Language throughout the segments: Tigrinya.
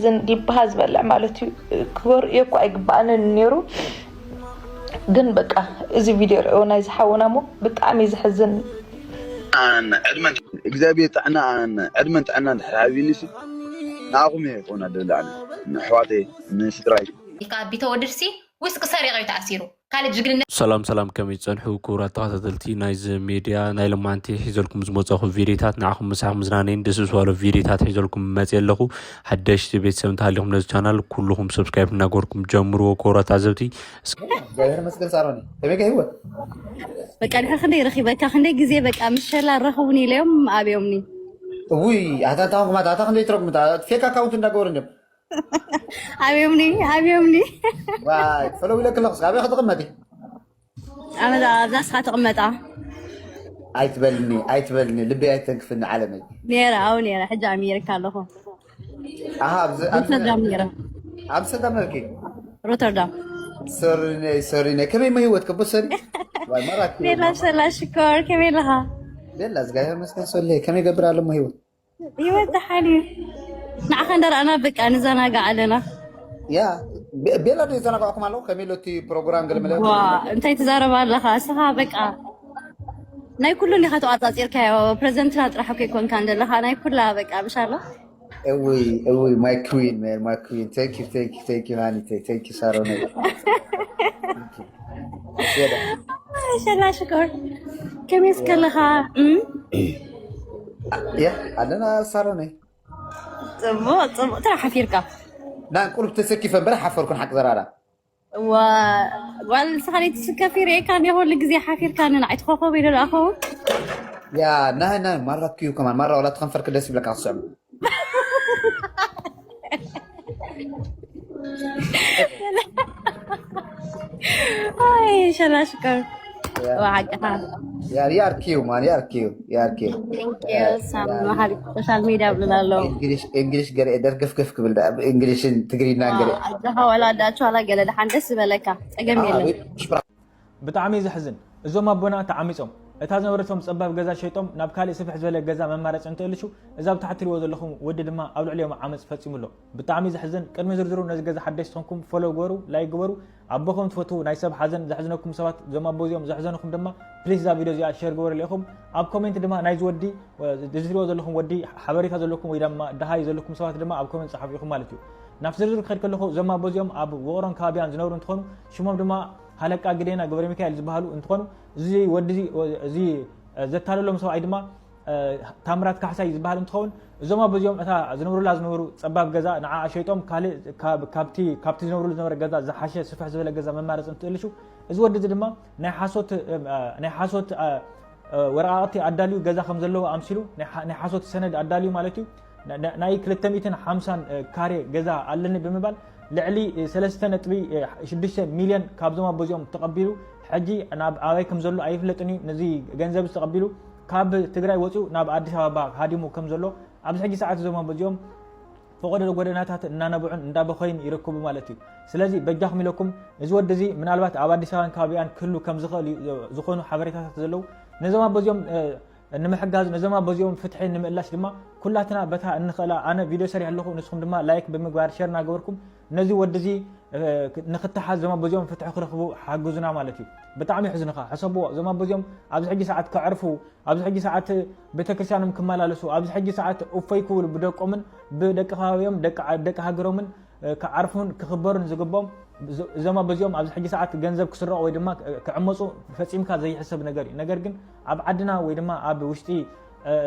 ዝን ዲባሃ ዝበልዕ ማለት እዩ። ክበርእዮ እኮ ኣይግባኣንን ነይሩ። ግን በቃ እዚ ቪድዮ ርእዮ ናይዚ ሓውና እሞ ብጣዕሚ እዩ ዘሕዝን። ኣን ዕድመን እግዚኣብሔር ጥዕና ኣን ዕድመን ጥዕና እንድሕር ሃቢኒ ንዓኹም እየ ክኾና ደላዕና ንኣሕዋተይ ንስድራይ ኢልካ ቢተወድድ ሲ ውስቂ ሰሪቕ እዩ ተኣሲሩ። ካልእ ጅግንነት ሰላም ሰላም፣ ከመይ ትጸንሑ ክቡራት ተኸታተልቲ ናይዚ ሜድያ? ናይ ሎማንቲ ሒዘልኩም ዝመጻኹ ቪዲዮታት ንዓኹም ምሳሕ ምዝናነይን ደስ ዝባሉ ቪዲዮታት ሒዘልኩም መጽእ ኣለኹ። ሓደሽቲ ቤተሰብ እንተሃሊኹም ነዚ ቻናል ኩልኹም ሰብስክራይብ እናገበርኩም ጀምርዎ። ክቡራት ተዓዘብቲ እግዚኣብሔር መስገን ሳሮኒ ከመይ ከ ህይወት በቃ ድሕሪ ክንደይ ረኺበካ ክንደይ ግዜ በቃ ምሸላ ረኽቡኒ ኢለዮም ኣብዮምኒ እውይ ኣታ እንታ ኮንኩም ኣታ ኣታ ክንደይ ትረግሙ ፌክ ኣካውንት እንዳገበሩ እንዲም ኣብዮምኒ ኣብዮምኒ ዋይ ፈለው ኢለ ክለኹስ ኣበይ ክትቕመጢ ኣመዛ ኣብዛ ስኻ ትቕመጣ ኣይትበልኒ ኣይትበልኒ ልበይ ኣይተንክፍኒ ዓለመይ ነረ ኣው ነረ ሕጂ ኣሜሪካ ኣለኹ ኣሃ ኣብዚ ኣብዚ ሮተርዳም ነረ ኣምስተርዳም ነርኪ ሮተርዳም ሰሪነይ ሰሪነይ ከመይ መ ህይወት ከቦ ሰሪ ዋይ መራክ ቤላ ሰላ ሽኮር ከመይ ኣለኻ ቤላ እግዚኣብሔር መስገን ሰለ ከመይ ገብር ኣለሞ ህይወት ህይወት ደሓን እዩ ንዓኻ እንዳረኣና በቃ ንዘናጋዕ ኣለና ያ ቤ- ቤላ ዶ የዘናጋዕኩም ኣለኹ ከመይ ሎቲ ፕሮግራም ገለመለ ዋ እንታይ ትዛረባ ኣለኻ እስኻ በቃ ናይ ኩሉ እንዲኻ ተቋጻጺርካዮ ፕሬዚደንትና ጥራሕ እኮ ይኮንካ እንደለኻ ናይ ኩላ በቃ ብሻላ እውይ እውይ my queen man my queen thank you thank you thank you ሃኒተይ thank you ሳሮነይ ሸላ ሽኮር ከመይ እስከለኻ እም? ያ ኣለና ሳሮነይ ጽቡቅ ጽቡቅ ጥራሕ ሓፊርካ ና ቁሩብ ተሰኪፈ እምበር ሓፈርኩን ሓቂ ዘራራ ዋ ጓል ንስኻ ነይ ትስከፊ ርእካ እንዲ ኩሉ ግዜ ሓፊርካ ንንዓይ ትኾኸብ ኢሉ ደኣ ኸውን ያ ናይ ናይ ማራ ክዩ ከማን ማራ ዋላ ትኸንፈርክ ደስ ይብለካ ክስዕም ኣይ ሸላ ሽኮር ብሓቅኻ Yeah, you are cute, man. You are cute. You are cute. ሳም መሓሪ ሶሻል ሚድያ ብሉና ኣለዉ እንግሊሽ እንግሊሽ ገለ ደርገፍገፍ ክብል ዳ እንግሊሽን ትግርኛን ገለ ኣጆኻ ዋላ ኣዳች ዋላ ገለ ደሓን ደስ ዝበለካ ፀገም የለን ብጣዕሚ እዩ ዘሕዝን። እዞም ኣቦና ተዓሚፆም እታ ዝነበረቶም ፀባብ ገዛ ሸይጦም ናብ ካሊእ ስፍሕ ዝበለ ገዛ መማረፂ እንትእልሹ እዛ ብታሕቲ ትሪእዎ ዘለኹም ወዲ ድማ ኣብ ልዕሊኦም ዓመፅ ፈፂሙ ኣሎ። ብጣዕሚ እዩ ዘሕዝን። ቅድሚ ዝርዝሩ ነዚ ገዛ ሓደሽቲ ዝኾንኩም ፎሎው ግበሩ፣ ላይክ ግበሩ። ኣቦኹም ትፈትዉ ናይ ሰብ ሓዘን ዘሕዝነኩም ሰባት እዞም ኣቦ እዚኦም ዘሕዘንኹም ድማ ፕሊስ እዛ ቪድዮ እዚኣ ሼር ግበሩ ኢኹም። ኣብ ኮሜንት ድማ ናይዚ ወዲ እዚ ትሪእዎ ዘለኹም ወዲ ሓበሬታ ዘለኩም ወይ ድማ ደሃይ ዘለኩም ሰባት ድማ ኣብ ኮሜንት ፀሓፉ ኢኹም ማለት እዩ። ናብ ዝርዝር ክኸድ ከለኹ እዞም ኣቦ እዚኦም ኣብ ውቕሮን ከባቢያን ዝነብሩ እንትኾኑ ሽሞም ድማ ሃለቃ ግዴና ገብረ ሚካኤል ዝበሃሉ እንትኾኑ እዚ ወዲ እዚ ዘታለሎም ሰብኣይ ድማ ታምራት ካሕሳይ ዝበሃል እንትኸውን እዞም ኣቦ እዚኦም እታ ዝነብሩላ ዝነበሩ ፀባብ ገዛ ንዓ ሸይጦም ካልእ ካብ- ካብቲ ካብቲ ዝነብሩሉ ዝነበረ ገዛ ዝሓሸ ስፍሕ ዝበለ ገዛ መማረፂ እንትእልሹ እዚ ወዲ እዚ ድማ ናይ ሓሶት ናይ ሓሶት ወረቃቅቲ ኣዳልዩ ገዛ ከም ዘለዎ ኣምሲሉ ናይ ሓ- ናይ ሓሶት ሰነድ ኣዳልዩ ማለት እዩ ና- ና- ናይ ክልተ ሚእትን ሓምሳን ካሬ ገዛ ኣለኒ ብምባል ልዕሊ ሰለስተ ነጥቢ ሽዱሽተ ሚልዮን ካብዞም ኣቦ እዚኦም ተቐቢሉ ሕጂ ናብ ኣበይ ከም ዘሎ ኣይፍለጥን እዩ ነዚ ገንዘብ ተቐቢሉ ካብ ትግራይ ወፂኡ ናብ ኣዲስ ኣበባ ሃዲሙ ከም ዘሎ ኣብዚ ሕጂ ሰዓት እዞም ኣቦ እዚኦም ፈቐዶ ጎደናታት እናነብዑን እንዳበኸዩን ይርከቡ ማለት እዩ ስለዚ በጃኹም ኢለኩም እዚ ወዲ እዚ ምናልባት ኣብ ኣዲስ ኣበባን ከባቢኣን ክህሉ ከም ዝኽእል እዩ ዝኾኑ ሓበሬታታት ዘለዉ ነዞም ኣቦ እዚኦም ንምሕጋዝ ነዞም ኣቦ እዚኦም ፍትሒ ንምእላሽ ድማ ኩላትና በታ እንኽእላ ኣነ ቪድዮ ሰሪሕ ኣለኹ ንስኹም ድማ ላይክ ብምግባር ሸር እናገበርኩም ነዚ ወዲ እዚ ንክተሓዝ እዞም ኣቦ እዚኦም ፍትሒ ክረኽቡ ሓግዙና ማለት እዩ ብጣዕሚ ይሕዝንኻ ሕሰብዎ እዞም ኣቦ እዚኦም ኣብዚ ሕጂ ሰዓት ከዕርፉ ኣብዚ ሕጂ ሰዓት ቤተክርስትያኖም ክመላለሱ ኣብዚ ሕጂ ሰዓት እፎይ ክብሉ ብደቆምን ብደቂ ከባቢኦም ደቂ ሃገሮምን ክዓርፉን ክኽበሩን ዝግቦም እዞም ኣቦ እዚኦም ኣብዚ ሕጂ ሰዓት ገንዘብ ክስረቑ ወይ ድማ ክዕመፁ ፈፂምካ ዘይሕሰብ ነገር እዩ ነገር ግን ኣብ ዓድና ወይ ድማ ኣብ ውሽጢ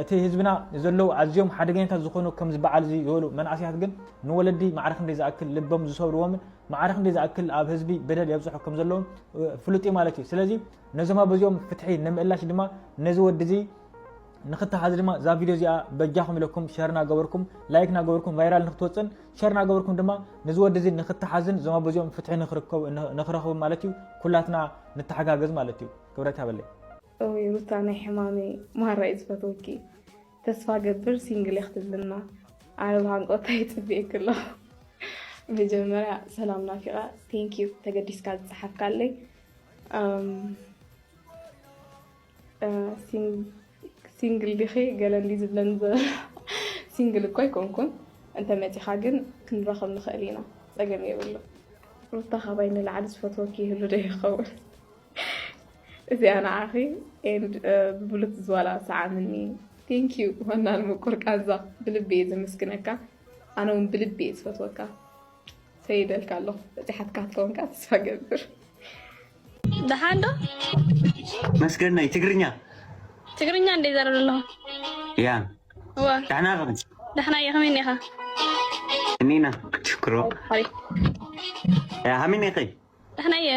እቲ ህዝብና ዘለዉ ኣዝዮም ሓደገኛታት ዝኾኑ ከምዚ በዓል እዚ ዝበሉ መናእሰያት ግን ንወለዲ ማዕረ ክንደይ ዝኣክል ልቦም ዝሰብርዎምን ማዕረ ክንደይ ዝኣክል ኣብ ህዝቢ በደል የብፅሑ ከም ዘለዎም ፍሉጥ እዩ ማለት እዩ ስለዚ ነዞም ኣቦ እዚኦም ፍትሒ ንምእላሽ ድማ ነዚ ወዲ እዚ ንክተሓዝ ድማ እዛ ቪድዮ እዚኣ በጃኹም ኢለኩም ሸር እናገበርኩም ላይክ እናገበርኩም ቫይራል ንክትወፅን ሸር እናገበርኩም ድማ ነዚ ወዲ እዚ ንክተሓዝን እዞም ኣቦ እዚኦም ፍትሒ ንክረኽቡ ማለት እዩ ኩላትና ንተሓጋገዝ ማለት እዩ ክብረት ያበለይ እውይ ሩታ ናይ ሕማመይ ማራ እዩ ዝፈትወኪ ተስፋ ገብር ሲንግል እየ ክትብልና ኣነ ብሃንቆታ ይፅብየኪ ኣለኹ መጀመርያ ሰላም ናፊቐ thank you ተገዲስካ ዝፀሓፍካለይ ሲንግል ዲኺ ገለ እንዲ ዝብለኒ ዘሎ ሲንግል እኮ ኣይኮንኩን እንተመጺኻ ግን ክንራኸብ ንኽእል ኢና፣ ጸገም የብሉ። ሩታ፣ ካባይ ንላዕሊ ዝፈትወኪ ይህሉ ዶ ይኸውን? እዚኣ ንዓኺ and፣ እ፣ ብብሉት ዝዋላ ሰዓምኒ። Thank you ወናን ምቁር ቃንዛ፣ ብልቢ እየ ዘመስግነካ። ኣነ እውን ብልቢ እየ ዝፈትወካ። ሰይደልካ ኣለኹ። በጺሓትካ ክትከውን ከኣ ተስፋ ገብር። ደሓን ዶ? መስገናይ ትግርኛ። ትግርኛ እንደ ይዛረብ ኣለኹ። ያ እዋ ዳሕና ኸምን ደሕና እየ። ከመይ እኒኻ? እኒና ሽክሮ። ሓሪ ያ ሃሚን ኸይ ደሕና እየ።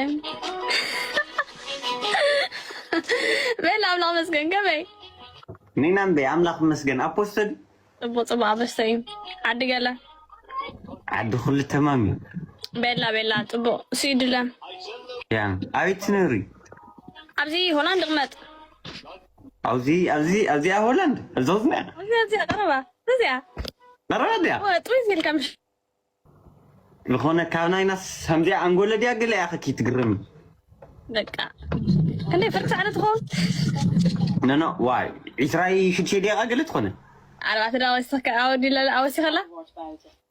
በል ኣምላኽ መስገን። ከመይ? እኒና እምበይ ኣምላኽ መስገን ኣፖስተል ጽቡቕ ጽቡቕ ኣበስተ እዩ። ዓዲ ገለ ዓዲ ኩሉ ተማም እዩ። ቤላ ቤላ ጽቡቕ ስዊድለ ያ ኣበይ ትነብሪ? ኣብዚ ሆላንድ እቕመጥ። ኣብዚ ኣብዚ ኣብዚኣ ሆላንድ እዞዝና ኣብዚ ኣብዚኣ ቀረባ እዚኣ ቀረባ ድያ። ወ- ጥሪዝ ኢልካ ምሽ ዝኾነ ካብ ናይናስ ከምዚኣ ኣንጎለ ድያ ገለ ያኸኪ ትግርም። በቃ ክንደይ ፍርፃዕ ዶ ትኸውን? ነኖ ዋይ ዒስራይ ሽዱሽተ ደቂቃ ገለ ትኾነ። ኣርባዕተ ደቂቃ ወሲኽካ ኣወዲላ ኣወሲኸላ።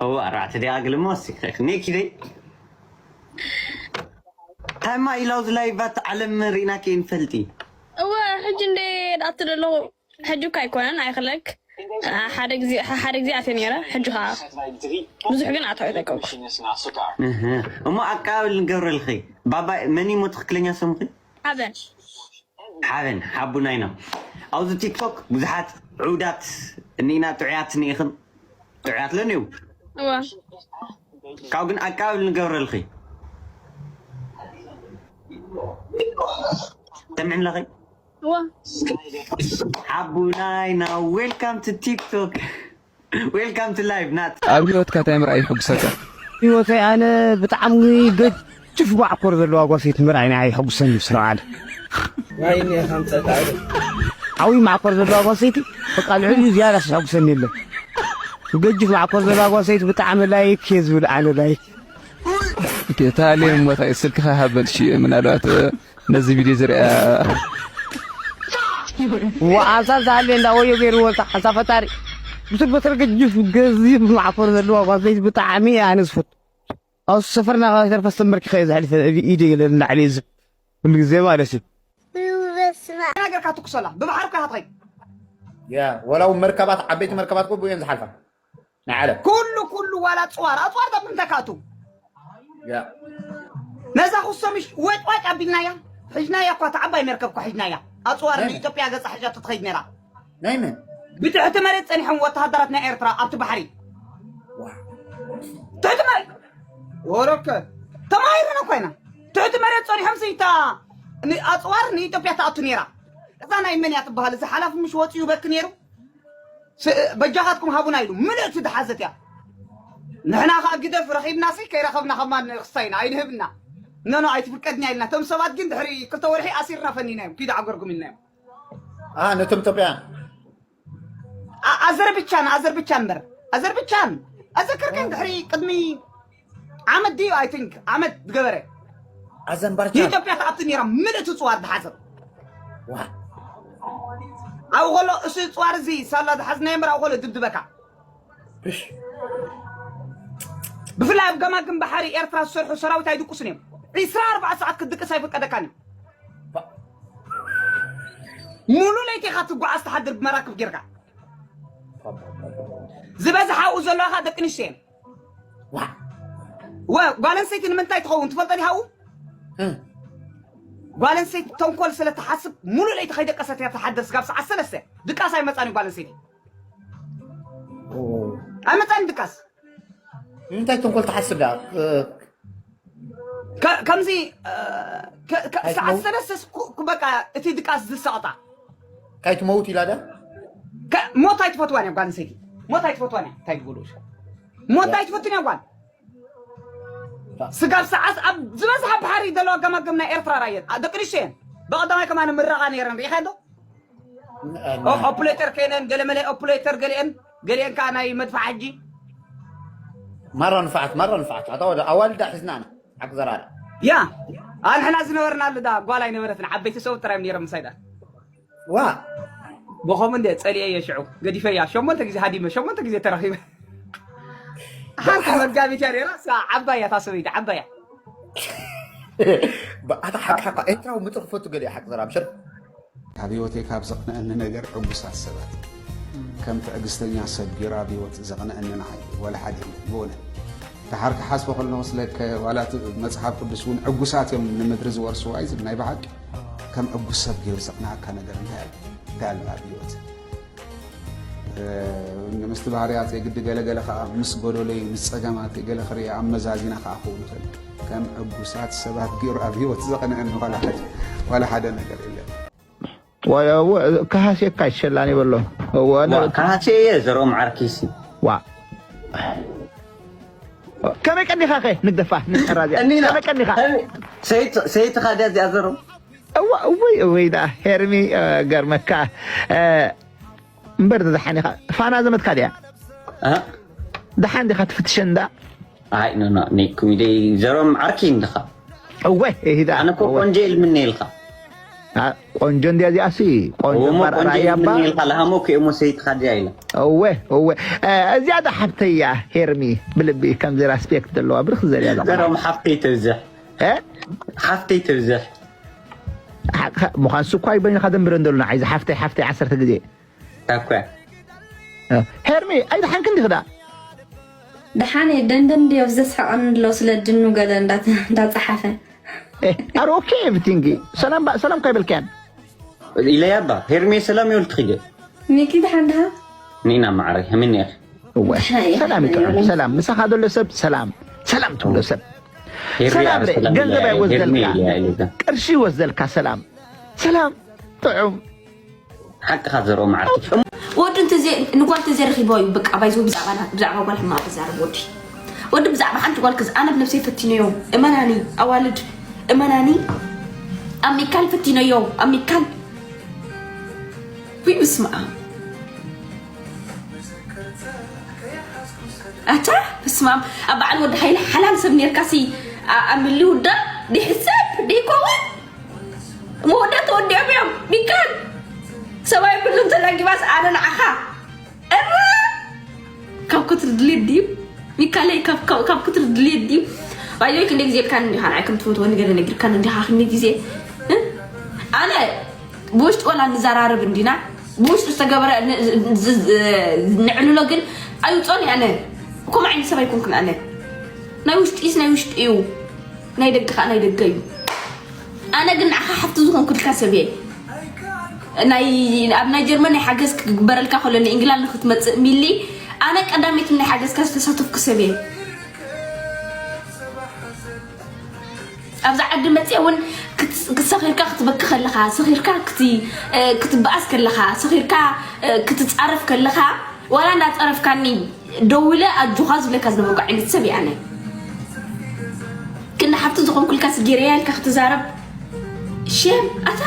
ኦ ኣርባዕተ ደቂቃ ገለ ማ ወሲኸ። ኔኪደይ ታይማ ኢላውዝ ላይቫት ዓለም ርኢና ከይንፈልጢ። እወ ሕጂ እንደ ኣቲ ዘለኹ ሕጂ እኳ ኣይኮነን ኣይክለክ ሓደ ግዜ ሓደ ግዜ ኣትየ ነይረ። ሕጂ ከዓ ብዙሕ ግን ኣታዊ ኣይተገብኩ። እህ፣ እሞ ኣቀባበል ንገብረልኺ። ባባ መን እሞ ትኽክለኛ ስምኺ? ሓበን ሓበን ሓቡና ኢና። ኣብዚ ቲክቶክ ብዙሓት ዕውዳት እኒና ጥዑያት እኒኢኽን ጥዑያት ለንዩ እወ ካብ ግን ኣቀባበል ንገብረልኺ። ሰሚዕን ኣለኺ? እወ ሓቡናይ ና welcome to TikTok, welcome to live ናት ኣብ ህይወትካ እንታይ ምርኣይ ይሕጉሰካ? ህይወተይ ኣነ ብጣዕሚ ገጅፍ ማዕኮር ዘለዋ ጓል ሰይቲ ምርኣይ ንዓይ ይሕጉሰኒ። ስራዓል ዋይኒ ከም ጸጣ ዓብዪ ማዕኮር ዘለዋ ጓል ሰይቲ በቃ ልዕሊኡ ዝያዳ ዝሕጉሰኒ የለን። ገጅፍ ማዕኮር ዘለዋ ጓል ሰይቲ ብጣዕሚ ላይክ እየ ዝብል ኣነ ላይክ። ታሌ ሞታይ ስልክኻ ሃበል ሺ ምናልባት ነዚ ቪድዮ ዝሪኣ ወዓሳ ዛሌ እንዳ ወዮ ገይሩ ወልታ ሓንሳ ፈጣሪ ብስል በተር ገጅፍ ገዚፍ ማዕኮር ዘለዋ ጓል ሰይቲ ብጣዕሚ እየ ኣነ ዝፈቱ። ኣብ ሰፈርና ካብ ተርፈ ዝተንበርኪኸ እየ ዘሕልፈ ኢደ ገለ ንላዕሊ እየ ዝብል ኩሉ ግዜ ማለት እዩ። ናገርካ ትኩሰላ ብባሕሪ እኮ ኢኻ ትኸይድ። ያ ወላው መርከባት ዓበይቲ መርከባት እኮ ብኡ እየን ዝሓልፋ ናይ ዓለም ኩሉ ኩሉ ዋላ ኣፅዋር ኣፅዋር ዳ ምንታይ ካቱ ያ ነዛ ኩሶምሽ ወጭዋጭ ኣቢልናያ ሒዝናያ እኳ እታ ዓባይ መርከብ እኳ ሒዝናያ ኣፅዋር ንኢትዮጵያ ገፃ ሒዛቶ ትኸይድ ነይራ ናይ መን ብትሕቲ መሬት ፀኒሖም ወተሃደራት ናይ ኤርትራ ኣብቲ ባሕሪ ትሕቲ መሬት ወረከ ተማሂርና እኳ ኢና ትሕቲ መሬት ፀኒሖም ስይታ ኣፅዋር ንኢትዮጵያ ትኣቱ ነይራ እዛ ናይ መን እያ ትበሃል እዚ ሓላፊ ምሽ ወፂኡ በኪ ነይሩ በጃኻትኩም ሃቡና ኢሉ ምልእቲ ዝሓዘት እያ ንሕና ከዓ ግደፍ ረኺብናሲ ከይረኸብና ከማ ንኽሳይና ኣይንህብና ነኖ ኣይትፍቀድና ኢልና እቶም ሰባት ግን ድሕሪ ክልተ ወርሒ ኣሲርና ፈኒና እዮም ኪዱ ዓገርኩም ኢልና እዮም ነቶም ኢትዮጵያን ኣዘርብቻን ኣዘርብቻን እምበር ኣዘርብቻን ኣዘከርከን ድሕሪ ቅድሚ ዓመት ድዩ ኣይ ቲንክ ዓመት ዝገበረ ኣዘንባርቻ ንኢትዮጵያ ተኣቱ ነይራ ምልእቲ ፅዋር ዝሓዘት ኣብኡ ከሎ እሱ ፅዋር እዚ ሳላ ዝሓዝናዮ እምበር ኣብኡ ከሎ ድብድበካ ብፍላይ ኣብ ገማግም ባሕሪ ኤርትራ ዝሰርሑ ሰራዊት ኣይድቅሱን እዮም ዒስራ ኣርባዓ ሰዓት ክትድቅስ ኣይፍቀደካን እዩ ሙሉ ለይቲ ኢኻ ትጓዓዝ ትሓድር ብመራክብ ጌርካ ዝበዝሓ ኣብኡ ዘለዋ ከዓ ደቂ ኣንስትዮ እየን ዋ ጓል ኣንስተይቲ ንምንታይ ትኸውን ትፈልጦ ዲኻ ኣብኡ ጓል ኣንስተይቲ ተንኮል ስለ ትሓስብ ሙሉ ለይቲ ከይደቀሰት እያ ትሓድር ስጋብ ሰዓት ሰለስተ ድቃስ ኣይመፃን እዩ ጓል ኣንስተይቲ ኣይመፃን ድቃስ ንምንታይ ተንኮል ትሓስብ ዳ ከምዚ ሰዓት ሰለስተ በቃ እቲ ድቃስ ዝሰቐጣ ካይትመውት ኢላ ዳ ሞት ኣይትፈትዋን እያ ጓል ኣንስተይቲ ሞት ኣይትፈትዋን እያ እንታይ ትብሉ ሞት ኣይትፈትን እያ ጓል ስጋብ ሰዓት ኣብ ዝበዝሓ ባሕሪ ዘለዋ ገማገም ናይ ኤርትራ ራየት ደቂ ኣንስትዮ እየን ብቐዳማይ ከማን ምረቓ ነይረን ርኢኻ ዶ ኦፕሌተር ከይነን ገለመለ ኦፕሌተር ገሊአን ገሊአን ከዓ ናይ መድፋዕ ሕጂ ማራ ንፋዓት ማራ ንፋዓት ኣታ ወደ ኣዋልዳ ሒዝናና ሓቂ ዘራዳ ያ ኣንሕና ዝነበርና ኣሉ ዳ ጓል ኣይነበረትን ዓበይቲ ሰው ጥራይ ነይሮም ምሳይ ዳ ዋ ብኸምኡ እንደ ፀሊኤ እየ ሽዑ ገዲፈያ ሸሞንተ ግዜ ሃዲመ ሸሞንተ ግዜ ተረኺበ ሓንቲ መጋቢት እያ ነይራ። እሳ ዓባይ እያ፣ እታ ሰበይቲ ዓባይ እያ። ኣታ ሓቂ ሓቂ ኤርትራዊ ምጥር ክፈቱ ገለ ሓቂ ዘራብ ሽር ካብ ህይወተይ ካብ ዘቕንአኒ ነገር ዕጉሳት ሰባት። ከም ትዕግስተኛ ሰብ ገይሩ ኣብ ህይወት ዘቕንአኒ ንዓይ ዋላ ሓደ የለን ብእውነት። ደሓር ክሓስቦ ከለኹ ስለ ከ ዋላ እቲ መጽሓፍ ቅዱስ እውን ዕጉሳት እዮም ንምድሪ ዝወርስዋ እዩ ዝብል ናይ ብሓቂ። ከም ዕጉስ ሰብ ገይሩ ዘቕንኣካ ነገር እንታይ ኣሎ እንታይ ኣሎ ኣብ ህይወት? ምስቲ ባህርያት የግዲ ገለገለ ከዓ ምስ ጎደሎይ ምስ ፀገማት ገለ ክርኢ ኣመዛዚና ከዓ ክኸውን ይኽእል። ከም ዕጉሳት ሰባት ገይሩ ኣብ ህይወት ዘቕንዕኒ ዋላ ሓደ ነገር የለን። ከሃሴካ ይሸላን ይበሎ። ከሃሴ እየ ዘርኦም ዓርኪሲ ዋ ከመይ ቀኒኻ ከ ንግደፋ ንጠራዚያ ከመይ ቀኒኻ ሰይቲ ካድያ እዚኣ ዘርኦም እዋ እወይ እወይ ዳ ሄርሚ ገርመካ እምበር ደሓን ኢኻ ፋና ዘመድካ ድያ ደሓን ዲኻ ትፍትሸን ዳ ኣይ ኖ ኖ ኒኩም ኢደይ ዘሮም ዓርኪ እንድኻ እወ ይዳ ኣነ እኮ ቆንጆ ኢልምኒ ኢልካ ቆንጆ እንዲያ እዚኣሲ ቆንጆ እሞ እምበር ቆንጆ ራእያ እባ ኢልምኒ ኢልካ ለሃሞ እኮ እሞ ሰይትካ ድያ ኢለ እወ እወ እዚኣ ዳ ሓብተያ ሄርሚ ብልቢ ከምዚ ራስፔክት ዘለዋ ብርክ ዘልያ ዛ ዘሮም ሓፍተይ ተብዝሕ እ? ሓፍተይ ተብዝሕ ሓ- ምዃን ስኳ ይበይንካ ደንብረ እንደሉና ዓይዚ ሓፍተይ ሓፍተይ ዓሰርተ ግዜ ታኳ ሄርሚ ኣይድሓንክ እንዲኽ ዳ ደሓን እየ ደንደን ድዮ ብዘስሕቐኒ ኣሎ ስለ ድኑ ገለ እንዳተ- እንዳፀሓፈ ኣር ኦኬ ኤቭሪቲንግ ሰላም ባ- ሰላም ካይበልካያን ኢለያ ባ ሄርሜ ሰላም ይወልትኺ ዶ ሚኪ ደሓን ድኻ ኒና ማዕረይ ከመይ ነይር እወ ደሓን እየ፣ ሰላም ደሓን ይጥዑም እየ። ሰላም ምሳኻ ዘሎ ሰብ ሰላም ሰላም ትብሎ ሰብ ሄርሜ ሰላም ኣብ ረ- ሰላም ገንዘብ ኢለያ፣ ሄርሜ ኣይወስደልካ ኢለያ ኢለያ ቅርሺ ይወስደልካ ሰላም ሰላም ጥዑም ሓቅኻ ዘርኦ መዓልቲ ወዲ እንተዘይ ንጓል ተዘይረኺቦ እዩ በቃ ባይዞ ብዛዕባ ና- ብዛዕባ ጓል ሕማቕ ተዛረብ ወዲ ወዲ ብዛዕባ ሓንቲ ጓል ክዝ ኣነ ብነብሰይ ፈቲነዮ እመናኒ ኣዋልድ እመናኒ ኣብ ሚካል ፈቲነዮ ኣብ ሚካል ውይ ብስማ ኣታ ብስማም ኣብ በዓል ወዲ ሓይሊ ሓላል ሰብ ነርካሲ ኣምሊ ውዳ ድሕሰብ ድይከውን መወዳእታ ወዲኦም እዮም ሚካል ሰብኣይ ብሉ እንተላጊባስ ኣነ ንዓኻ እረ ካብ ክትሪ ድልየት ድዩ ሚካለይ ካብ ክትሪ ድልየት ድዩ ባይዘይ ክንደ ግዜ ኢልካን እንዲኻ ንዓይ ከም ትፈትወኒ ገለ ነጊርካን እንዲኻ ክንደ ግዜ ኣነ ብውሽጢ ወላ ንዘራረብ እንዲና ብውሽጢ ዝተገበረ ንዕልሎ ግን ኣይውፅኦን ኣነ ከምኡ ዓይነት ሰብ ኣይኮንኩን ኣነ ናይ ውሽጢስ ናይ ውሽጢ እዩ ናይ ደገ ከዓ ናይ ደገ እዩ ኣነ ግን ንዓኻ ሓፍቲ ዝኾንኩልካ ሰብ እየ ናይ ኣብ ናይ ጀርመን ናይ ሓገዝ ክግበረልካ ከሎ ንእንግላንድ ንክትመፅእ ሚሊ ኣነ ቀዳሚት ናይ ሓገዝካ ዝተሳተፍኩ ሰብ እየ ኣብዛ ዓዲ መፅአ እውን ክትሰኺርካ ክትበኪ ከለኻ ሰኺርካ ክትበኣስ ከለኻ ሰኺርካ ክትፃረፍ ከለኻ ዋላ እንዳፀረፍካኒ ደዊለ ኣጆኻ ዝብለካ ዝነበርኩ ዓይነት ሰብ እየ ኣነ ክንዲ ሓፍቲ ዝኾንኩልካ ስጌረያ ኢልካ ክትዛረብ ሼም ኣታ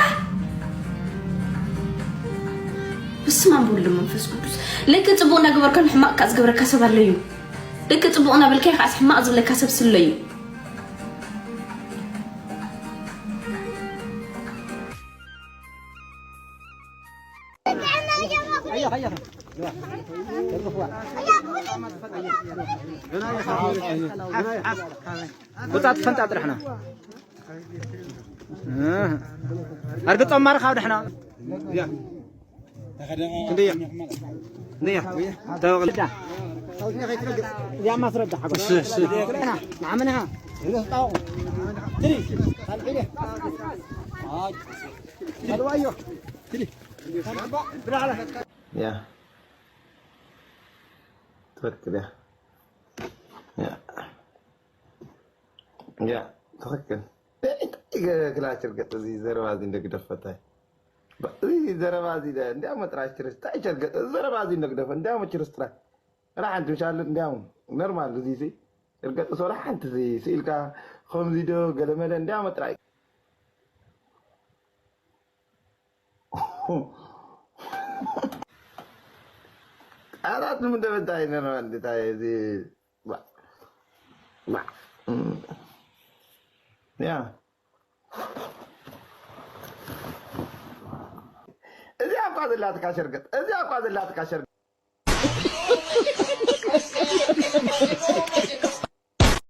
በስመ ኣብ ወወልድ ወመንፈስ ቅዱስ ለከ ፅቡቅ እናገበርካ ንሕማቅ ከዓ ዝገብረካ ሰብ ኣሎ እዩ ለከ ፅቡቅ እናበልካዮ ከዓስ ሕማቅ ዝብለካ ሰብ ስሎ እዩ ውፃት ፈንጣ ጥርሕና ኣርግጦም ማርኻብ ድሕና ክንደያ ክንደያ ተወቕልዳ እዚኣ ማስረዳ ሓጎስ ንዓመንኻ ያ ትክክል ያ ያ ያ ትክክል ክላችር ገጥ እዚ ዘረባ እዚ እንደግደፈታይ እዚ ዘረባ እዚ እንዲያ መጥራሽ ችርስ ታይ ቸርገጥ ዘረባ እዚ እንደግደፈ እንዲያ መችርስ ጥራይ ራሓንቲ ምሻል እንዲያ ኖርማል እዚ ሲ ርገጥ ሶላ ሓንቲ ስኢልካ ከምዚ ዶ ገለመለ እንዲያ መጥራይ ቃላት ንምንደበ እንታይ ነረባ እንታይ እዚ ያ እዚኣ እኳ ዘላትካ ሸርገጥ እዚኣ እኳ ዘላትካ ሸርገጥ